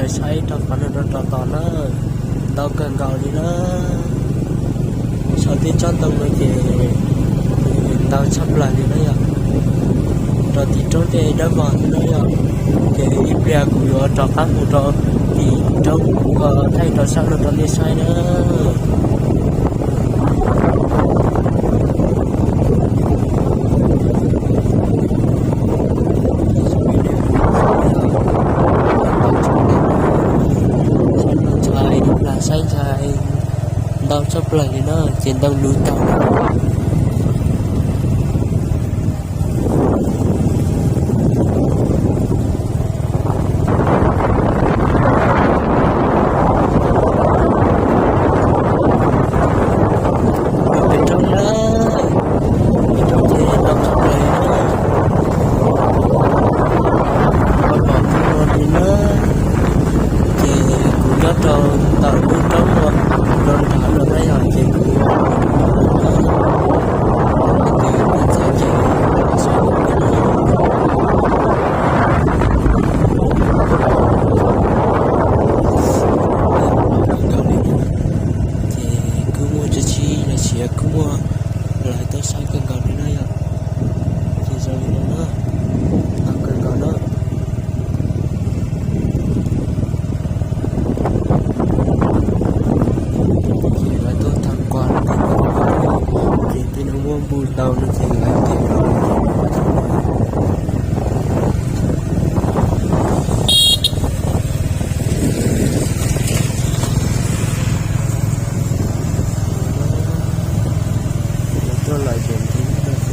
Saib rau qhov no rau rau tos na, ntau kawg nkaus li na. Saum tej tsob ntoo no ces ntau tshaj plaws li na yom. Rau tim roob tej dawb vog xwb na yom. Ces ib pliag kuv yuav rov qab mus rau tim roob thaij rau sab no rau nej saib na. Ntshai, ib pliag saib ntshai, ntau tshaj plaws li na, ces ntau luv tag. Pem roob na, pem roob ces ntau tshaj plaws li na. Pom tau li na, ces kuv nyob rau ntawm lub roob no, rau nrad no na yom, ces kuv ces kuj muaj tsis tsis los sis kuj muaj lawv tuaj saib kawg nkaus li na yom. Ces zoo li no na, ntau kawg nkaus na. Ces lawv tuaj tham quas, ces tej no muaj npus ntau no ces lawv tiv los. Tuaj lawm ces tiv los.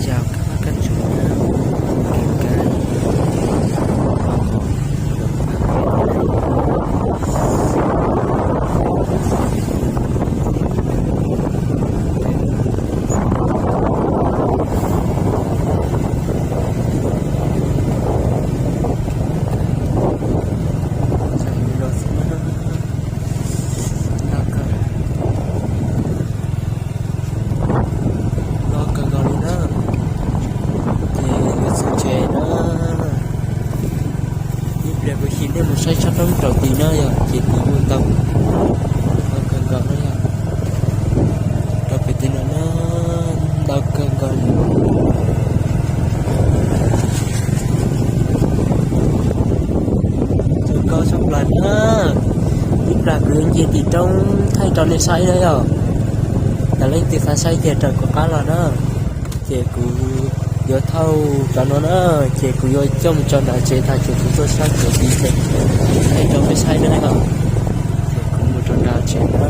Chào các bác, các chú nhé. Kênh kênh. Ntau kawg nkaus li na. Ces yuav txog tsev na. Ib pliag kuv xyuas nej mus saib tsob roob rau tim no yom, ces kuv yuav ntau, ntau kawg nkaus na yom. Rau pem tim no na, ntau kawg nkaus li. Ntau kawg tshaj plaws na. Ib pliag kuv yuav nce tim roob thaij rau nej saib na yom. Yog leej twg xav saib ces raws kuv qab los na. Ces kuv yuav thauj cov no na, ces kuv yuav coj mus tso nram tsev tag ces kuv tuaj sab tsev tid ces thaij rau peb saib na yom. Ces kuv mus rau nram tsev na.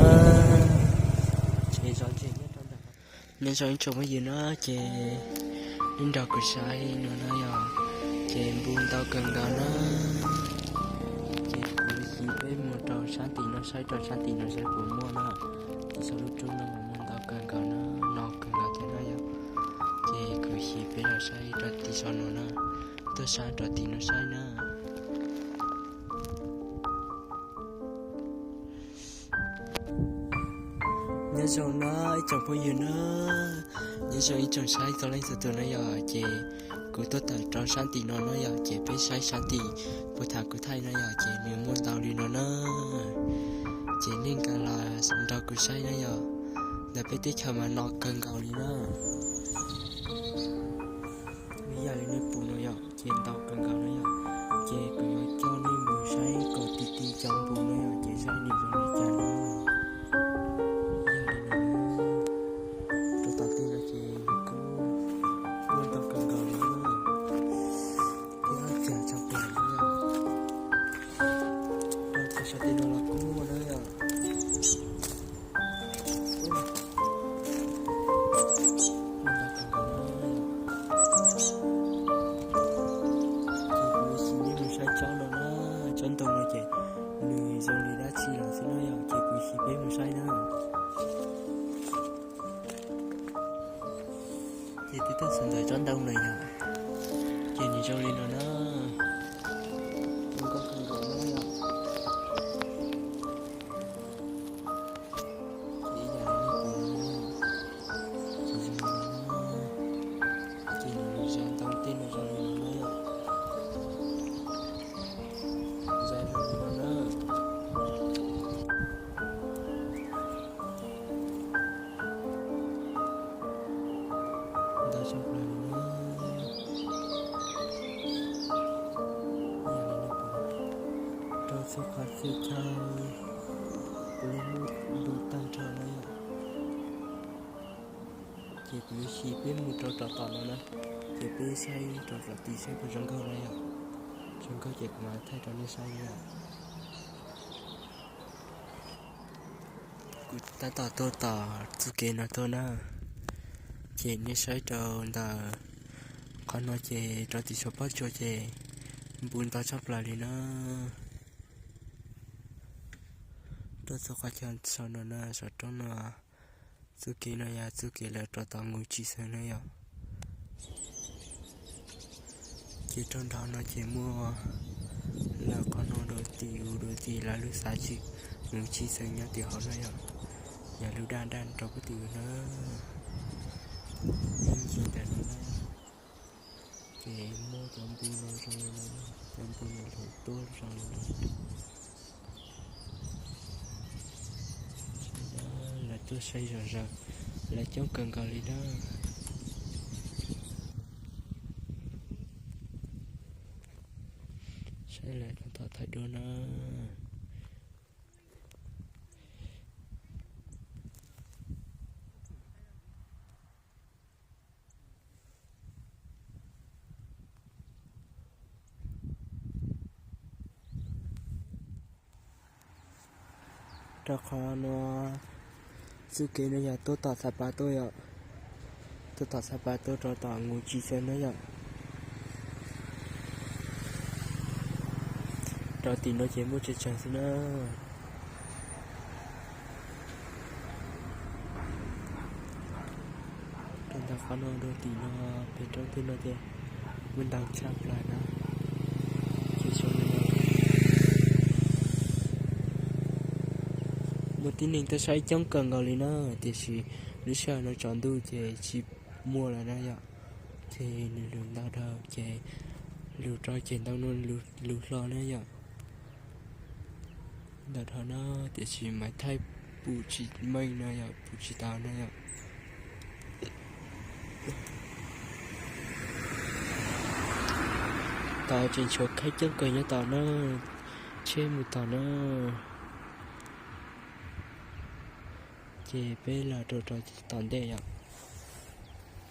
Ces zov tsev nyob rau nram. Nyob zoo ib tsoom phooj ywg na, ces nej nrog kuv saib no na yom, ces npus ntau kawg nkaus na. Ces kuv xyuas peb mus rau sab tim no saib, rau sab tim no saib puas muaj na. Tim saum lub roob no mas muaj ntau kawg nkaus na, no kawg nkaus thiab na yom. Ces kuv xyuas peb los saib rau tim saum no na, tuaj sab rau tim no saib na. Nyob zoo na ib tsoom phooj ywg na, nyob zoo ib tsoom saib txhua leej txhua tus na yom, ces kuv tuaj tawm rau sab tim no na yom, ces peb saib sab tim puag thaum kuv thaij na yom, ces nws muaj ntau li no na. Ces nej nkag los nrog kuv saib na yom, ntawm peb teb chaws mas no kawg nkaus li na. Ib yam li nej pum no yom, ces ntau kawg nkaus na yom. Ces kuv yuav coj nej mus saib kom ti ti cov npus no yom, ces saib nws zoo li cas no. Ib yam li no, rau tom tej no ces kuj muaj ntau kawg nkaus li na. Thiab cas tshaj plaws na yom. Rau tom sab tim no los kuj muaj na yom. Ces kuv yuav coj nej mus saib tsob no na, tsob ntoo no ces nws zoo li dab tsi los xwb na yom, ces kuv xyuas peb mus saib na. Ces twb tuaj txog ntawm tsob ntoo no yom, ces nws zoo li no na, zoo nkauj kawg nkaus na yom. Ces ib yam li nej pum no na, ces zoo li no na, ces nws zoo ntau tej no zoo li no na yom. Ntau tshaj plaws li na. Rau txhua qhov txhia chaw, kuv los muaj ntu tag nrho na yom. Ces kuv yuav xis peb mus rau rov tom no na, ces peb saib rau rov tid saib puas zoo nkauj na yom. Zoo nkauj ces kuv mam thaij rau nej saib na yom. Kuv tab tom tuaj tom txoj kev no tuaj na, ces nej saib rau ntawm qhov no ces rau tim saum pob tsuas ces npu ntau tshaj plaws li na. Rau txhua qhov chaw saum no na, saum roob no, txoj kev no yog txoj kev lawv rau tom Ngu Tsis Xeev na yom. Ces rau nram no ces muaj lawv qhov no dua tim u dua tim lawv lub xav tsis, Ngu Tsis Xeev nyob tim hauv na yom. Yog lub daj daj rau puag tim u na, ib ncig ntawm no na. Ces muaj cov npua no zoo li no, cov npua no lawv tuaj zoo li no. Lawv tuaj saib zom zaws, lawv coob kawg nkaus li na. Saib lawv tab tom thaij duab na. Rau qhov no, txoj kev no yog tuaj tom Xav Pas tuaj yom, tuaj tom Xav Pas tuaj rau tom Ngu Tsis Xeev na yom. Rau tim no ces muaj tsawg tsawg xwb na. Rau ntawm qhov no dua tim no, pem rau tim no ces muaj ntau tshaj plaws na. Ces muaj tib neeg tuaj saib coob kawg nkaus li na, tiam sis lub sij hawm no tsaus ntuj ces tsis muaj lawm na yom. Ces nws lus ntau dhau ces lus rau ces ntau lus hlo na yom. Ntau dhau na, tiam sis mas thaij pum tsis meej no yom, pum tsis tau na yom. Tau tseem tshuav khaib coob kawg nyob tom na, tsheb mus tom na. Ces peb los rau rau tom ntej yom,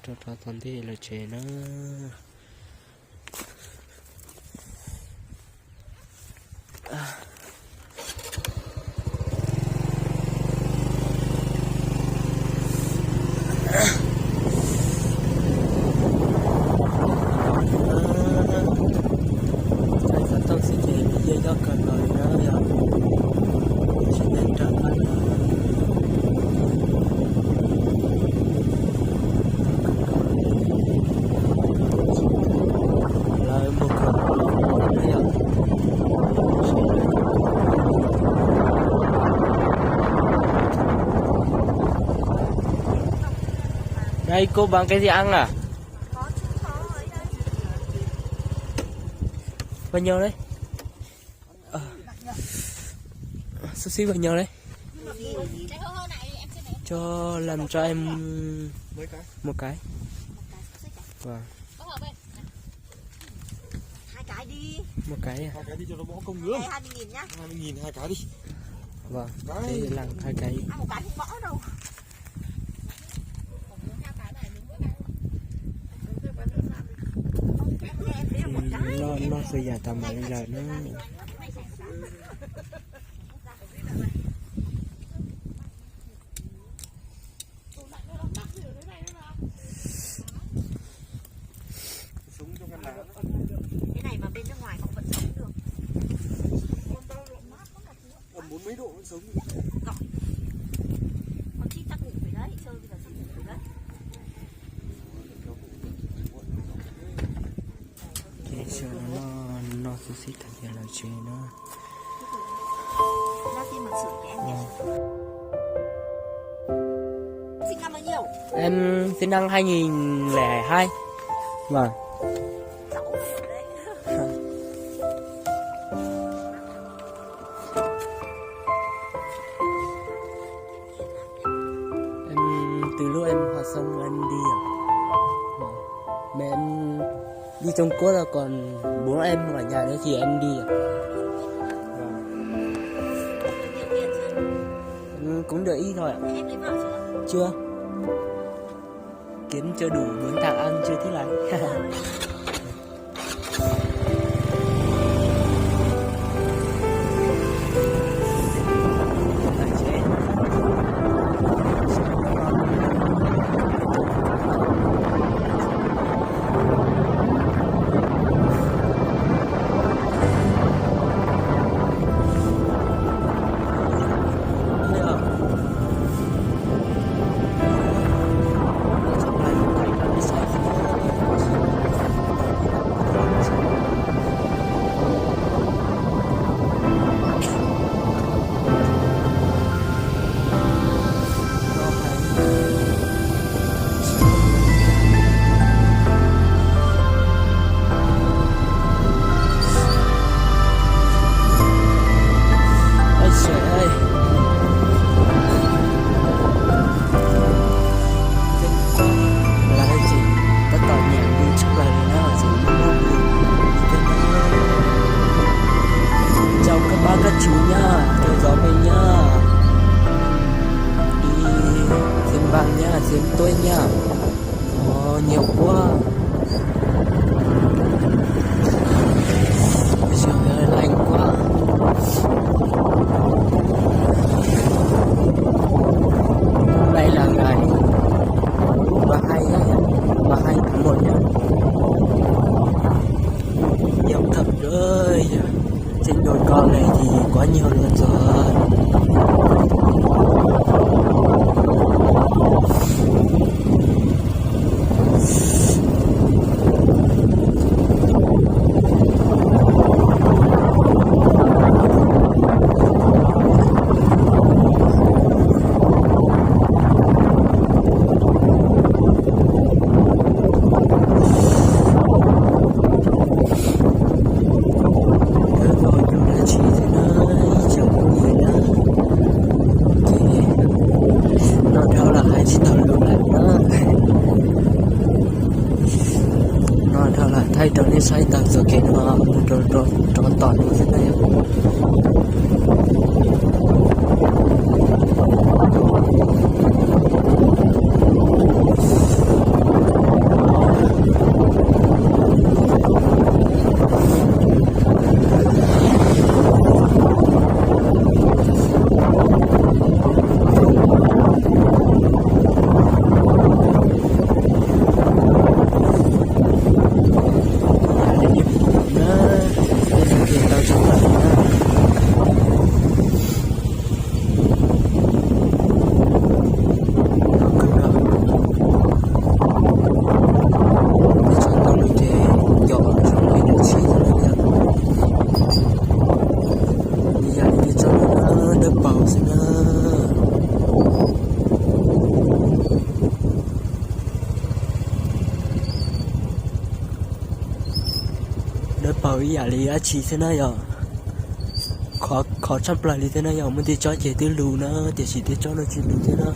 rau rau tom ntej lawv tsev na. Xov tooj xwb ces nws yeej yob kawg nkaus li na yom, tsis ntev nrog qab no. Lawv mus kawm na yom. Đây, cô bán cái gì ăn à? Bao nhiêu đấy? Ờ. Xúc xích bao nhiêu đấy? Cho làm cho em một cái. Vâng. Hai cái đi. Một cái à? Hai cái đi cho nó bỏ công nữa. Đây, hai mươi nghìn nhá. Hai mươi nghìn hai cái đi. Vâng, thế làm hai cái. Ăn một cái không bỏ đâu. Noj xwb yam tas mam li lawm na. Cái này mà bên nước ngoài họ vẫn sống được. Tầm bốn mấy độ vẫn sống được. Giỏi. Con chip chắc ngủ rồi đấy, chơi bây giờ chắc ngủ rồi đấy. Ces sawv daws noj xwb xwb thaum tias lawv tsev na. Em sinh năm hai nghìn lẻ hai. Vâng. Em, từ lúc em học xong em đi à? Mẹ em đi Trung Quốc rồi còn bốn em ở nhà nữa thì em đi. Vâng. Em cũng được ít thôi ạ. Thế em lấy vỏ chưa? Chưa. Kiếm chưa đủ bốn tháng ăn chưa thích lắm. Tab tom nyiam li tshaj plaws li na, tseem muaj muaj hwm thiab na. Chào các bác các chú nhá, theo dõi mình nhá. Đi Diêm Vàng nhá, Diêm Tuế nhá. Ồ, nhiều quá. Ôi giời ơi, lạnh quá. Đây là ngày mười hai nhá, mười hai tháng một nhá. Nhiều thật đấy. Trên đồi cỏ này thì quá nhiều luôn rồi. Lawv ua nyuj dab tsi thiab na, ib tsoom phooj ywg na. Ces noj dhau los hais tsis tau lus lawm na. Noj dhau los thaij rau nej saib tag txoj kev no mus rau, rau, rau tom no xwb na yom. Tau lus ces cov zoo li lub tsheb xwb na yom. Li yam li tsob no na, dawb paug xwb na. Dawb paug ib yam li dab tsi thiab na yom. Khov, khov tshaj plaws li thiab na yom, muaj tej tsob ces twb lus na, tiam sis tej tsob no tsis lus thiab na.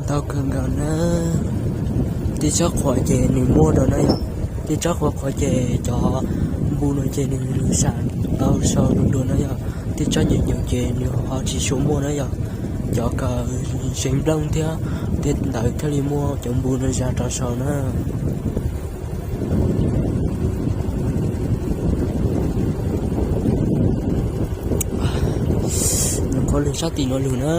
Ntau kawg nkaus na. Tej tsob qhuav ces nws muaj dua na yom. Tej tsob qhuav qhuav ces cov npus no ces nws sam tau sau dua na yom. Tej tsob nyuam nyuam ces nws ho tsis tshua muaj na yom. Cov kawm zev nplooj thiab tej ntawd thiaj li muaj cov npus no za rau saud na. Nyuam qhuav lug sab tim no lug na.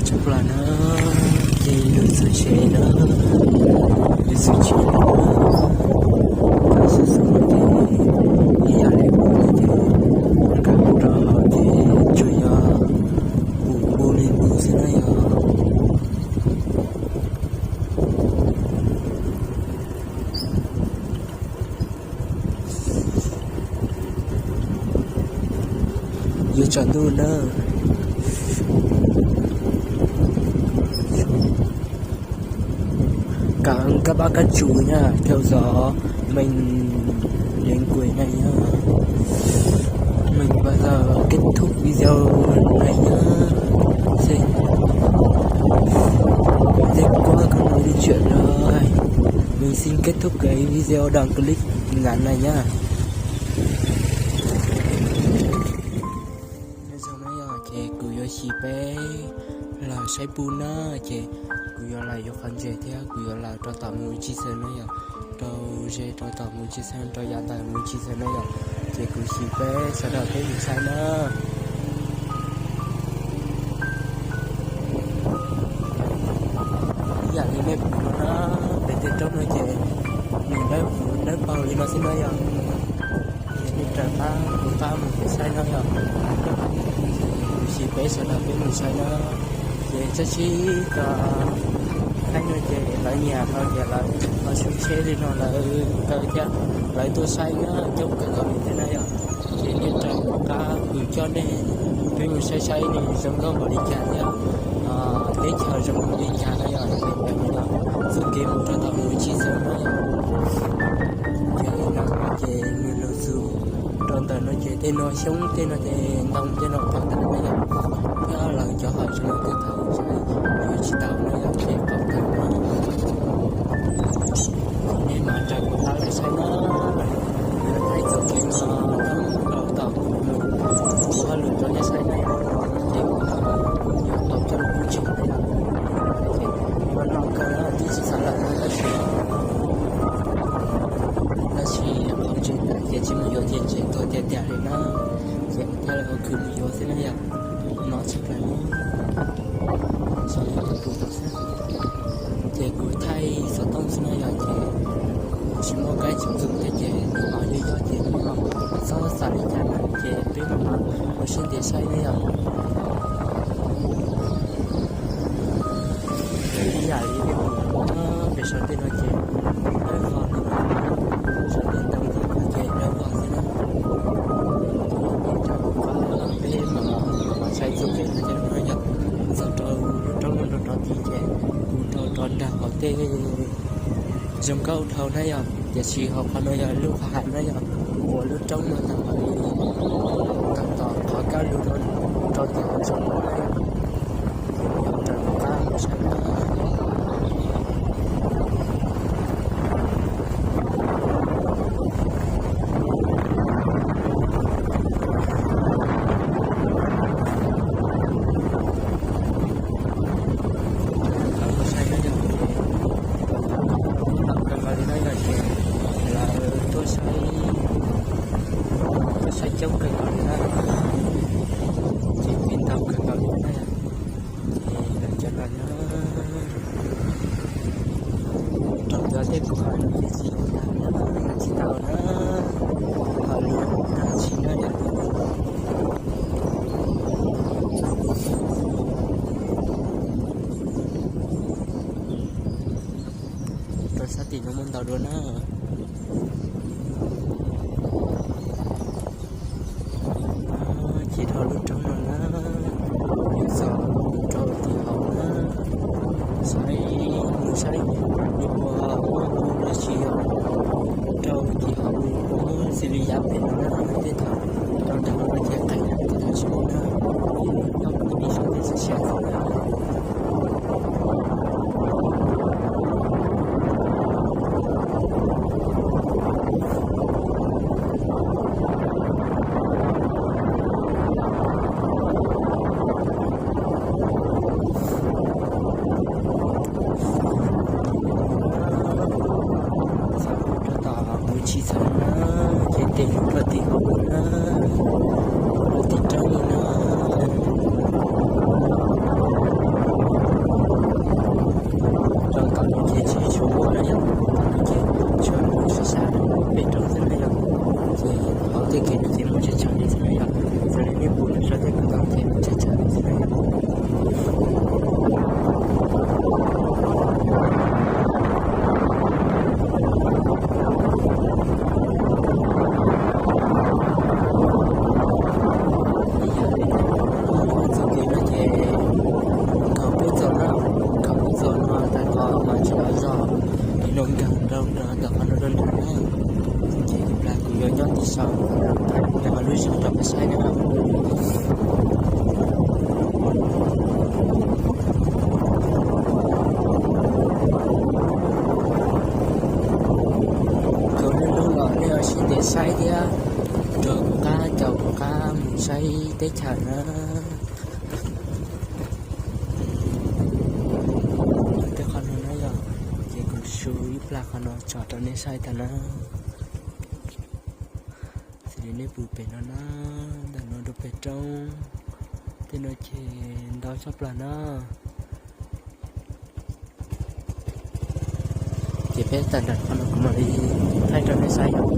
Tshaj plaws na, ces lug txog tsev na, lug txog tsev na, xub xub no ces ib yam li kuv ces nkag rau hauv ces tsuas yog ua npus li npus xwb na yom. Yuav tsaus ntuj na. Các bác các chú nha, theo dõi mình đến cuối này nhá. Mình bắt đầu kết thúc video này nhá. Xin, dễ quá không nói di chuyển rồi. Mình xin kết thúc cái video đoạn clip ngắn này nhá. Nyob zoo na yog ces kuv yuav xyuas peb los saib pub na, ces kuv yuav los yuav qhov ntses thiab kuv yuav los rau tom mus Tsis Xeem na yog, rau ze rau tom mus Tsis Xeem, rau yav ntawd mus Tsis Xeem na yog, ces kuv xyuas peb sawv daws peb mus saib na. Ib yam li nej pom no na, pem tej roob no ces nws dawb huv dawb paug li no xwb na yog. Ces nej raws qab kuv qab mus peb saib no yog, kuv xyuas peb sawv daws peb mus saib na. Ces tsob tsib cov khaib no ces lawv nyiam no ces lawv ho su tsheb li no lawv kaw thiab lawv tuaj saib na, coob kawg nkaus li thiab na yog. Ces nej raws qab kuv coj nej peb mus saib saib nws zoo nkauj npaum li cas thiab teb chaws zoo npaum li cas na yog. Ces peb mus txoj kev mus rau tom mus Tsis Xeem na. Ces no ces nws lug xus rau ntawm no ces tej no xyoob tej no ces ntoo tej no pom tag na yog. Thiab lawv cov hauv tsev no tej thaum yuav tsis tau na yog ces pom tag na. Nej mam raws kuv qab saib na. Yuav thaij txoj kev no rau tom mus ua hauj lwm rau nej saib na yog. Ces kuv yuav tau coj lub tsheb na yog. Ces no no kawg na twb tsis txog lawm na tab sis, tab sis qhov ntses ntawd ces tsis mus yuav ces ntses tuag tiag tiag li na. Ces thiaj li ua khwv mus yuav xwb na yog. No tsis plam no, xyov yog tus tau xwb. Ces kuv thaij xov tooj xwb na yog ces kuv tsis muaj kab tsis txus thiab ces nws ho yog yog ces nws ho txhob xav li cas na ces peb mam ua siab ntev saib na yog. Ib yam li peb mus pem saum tej no ces dawb vog li no, saum tej ntoo tej no ces dawb vog xwb na. Peb mam saib txoj kev no ces no yog txog rau lub roob no rau rov tid ces kuv rau rov nrag hauv tej zoo nkauj dhau na yog, tiam sis hauv qhov no yog lub qhov hav na yog, kuv ua lub roob no tag npaum li tau tom qhov kaj lug rau tim hauv zos na yog. Ces kuv yuav raws lub qab mus saib na. Saib na yog, ntau kawg nkaus li na yog ces lawv tuaj saib, tuaj saib coob kawg nkaus li na, ces pib ntau kawg nkaus li na. Ces lawv cov no na, rau cov tej kuv hais no ces tsis tau na, tsis tau na, ho li tag tsis na yog. Rau sab tim no muaj ntau dua na. Ces dhau lub roob no na, txog rau tim hauv na, saib, mus saib, mus ua, ua, ua lossis yog rau tim hauv, ua xws li yav pem no na, tej thaum rau nram no ces qeeg, tej thaum tsis muaj na, nyob kuv ib xyoo peb txoj sia xwb na. teb chaws na. Tej qhov no na yog, ces kuv su ib plag qhov no tso rau nej saib tag na. Xws li nej pum pem no na, ntawm no rau pem roob, tej no ces ntau tshaj plaws na. Ces peb tawm nram qhov no kuv mam li thaij rau nej saib yom.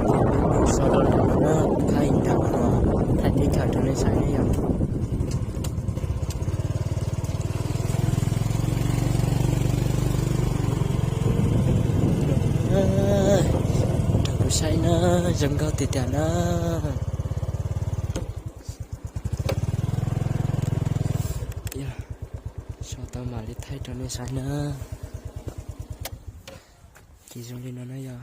Ces peb mus so rau nram no na, thaij nram no, thaij teb chaws rau nej saib ne yom. Rau kuv saib na, zoo nkauj tiag tiag na. So tau mam li thaij rau nej saib na. Ces zoo li no na yog,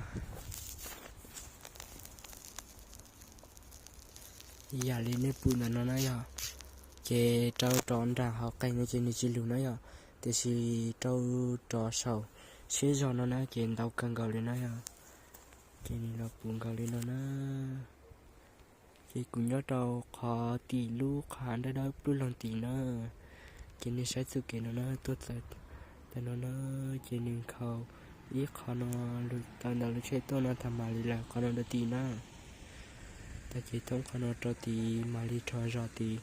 yam li nej pum ntawm no na yog, ces rau rov nram hauv qes no ces nws tsis lug na yog, tiam sis rau rov saum siab zog no na ces ntau kawg nkaus li na yog. Ces nws los puv nkaus li no na. Ces kuv nyob rau qhov tim lub qhov hav dawb dawb pluj loog tim na. Ces nej saib txoj kev no na, tuaj txog no na, ces nws nkhaus ib qho no, lug tau ntawm lub tsheb tuaj no tag mam li lawm qhov no rau tim na. Tag ces thoob qhov no rau tim mam li rho zog tim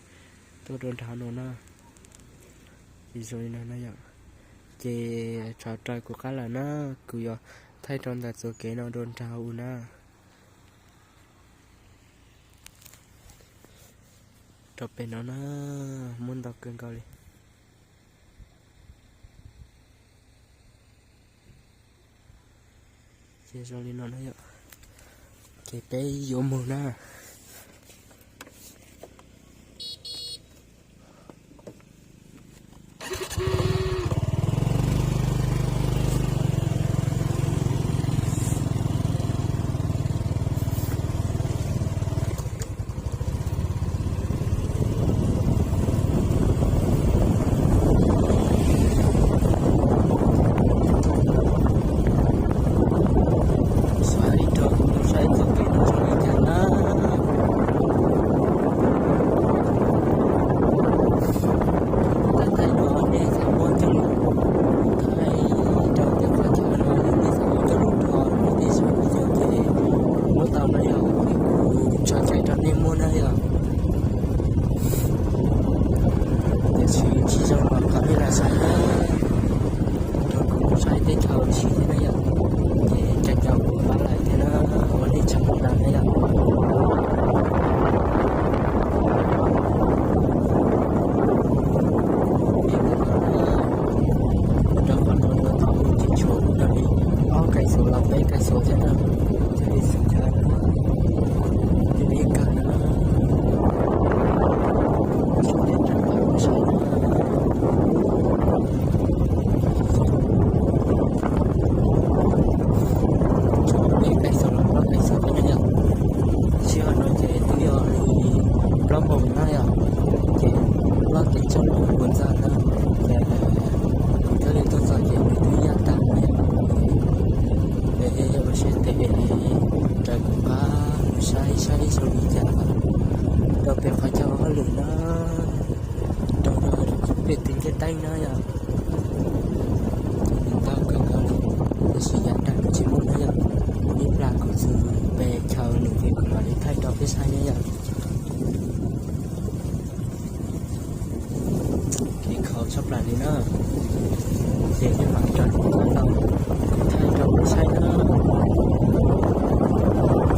tuaj rau nram no na. Ces zoo li no na yom. Ces tshav raws kuv qab lawm na, kuv yuav thaij rau ntawm txoj kev no rau nram hauv na. Rau pem no na, muaj ntau kawg nkaus li. Ces zoo li no na yom, ces peb yuav mus na. Xav ib rau kuv saib txoj kev no zoo li cas na. Thaij no nej txhob muab coj lus, thaij rau tej qhov chaw no nej txhob muab coj lus rau nej tej zog video ces muab tau na yom, kuv tso cai rau nej muab na yom. Tiam sis tsis zoo los kom nej lam xav na. Rau kuv saib teb chaws ua si thiab na yom, ces cov caum kuv pab lawm thiab na, ua nej tseem mus lawm na yom. Rau qhov no yuav tau mus tsis tshua mus rau li ob kais xuv los peb kais xuv thiab na, thiaj li xav chaw, thiaj li kawg na. Peb kais xuv los plaub kais xuv thiab na yom. Sij hawm no ces twb yog li plaub moos na yom, ces plaub kev tsoom no puas ntxaj na, ces kuv thiaj li tuaj txog ces nws twb yaj tag na yom. Peb ua siab tes raws kuv qab mus saib saib zoo li cas rau pem qhov chaw hauj lwm na, rau pem tus ntiaj teb na yom. Ntau kawg nkaus li, tab sis yav tag kuv tsis muaj na yom. Ib plag kuv txog pem chaw nws ces kuv mam li thaij rau peb saib na yom. Kev khaus tshaj plaws li na. Ces peb mam rov qab los kuv thaij rau peb saib na.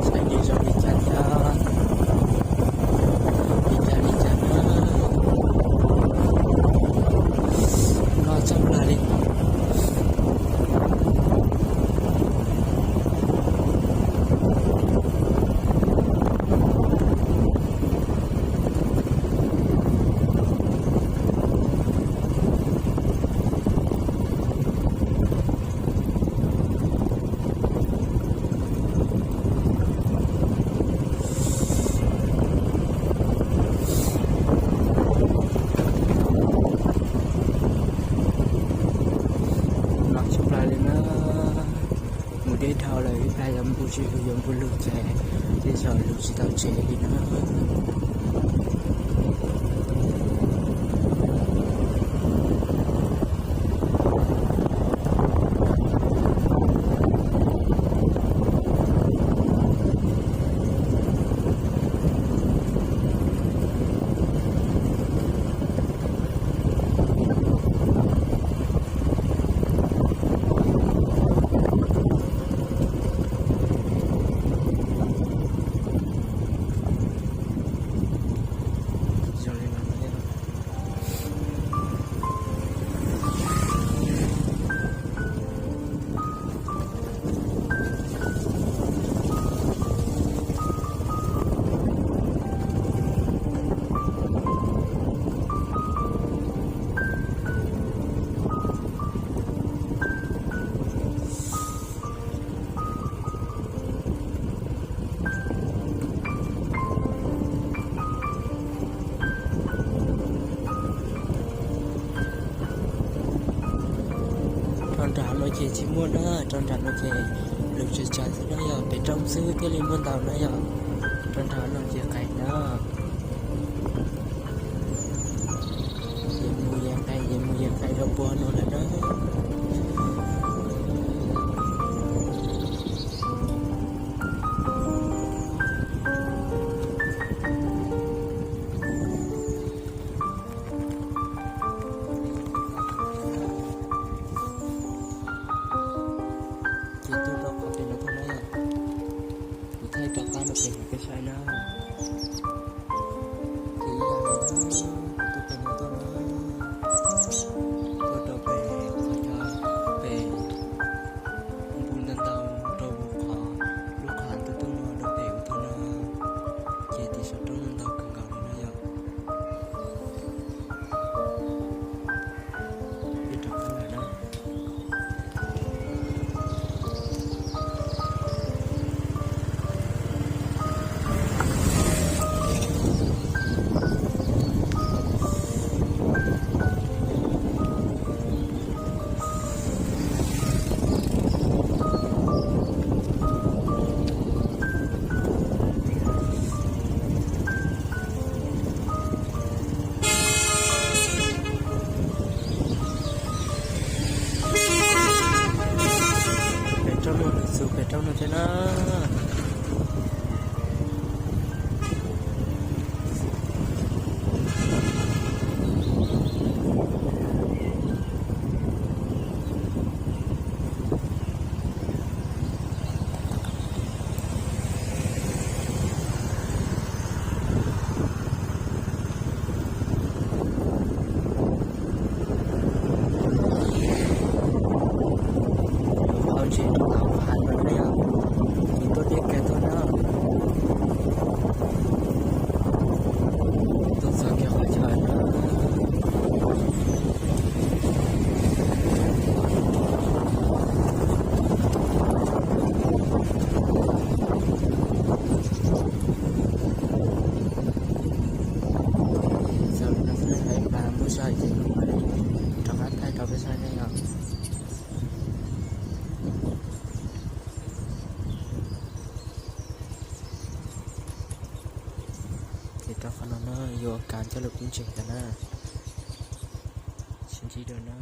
Saib nws zoo li cas thiab, li cas li cas na. Loj tshaj plaws li. Rau nram no ces tsis muaj na, rau nram no ces lus tsis tsawg xwb na yog, pem roob xwb thiaj li muaj ntau na yog. Rau nram no ces qis na. Ces mus yeej qis, ces mus yeej qis rau puag no lawm na. Ces tuaj rau qhov pem no tuaj na, kuv thaij rov qab rau pem no peb saib na. Ces ib yam li na, kuv tuaj pem no tuaj na, tuaj rau pem qhov chaw pem npu ntau ntau rau qhov lub qhov tuaj tuaj no rau pem ub tuaj na. Ces tim saum roob ntau kawg nkaus li na yog. Peb rov qab lawm na. Pem roob no, lub xus pem roob no thiab na. Hauv tsev rau hauv qab no na yog, ces tuaj deb kiag tuaj na. Tuaj txog kiag qhov chaw no. Txog li no xwb na, ib plag npub zog ces kuv mam li rov qab thaij rau peb saib na yog. Ces rau qhov no na, yuav ua kav coj lug pub ntseeg ntawd na. Sib ntsib dua na.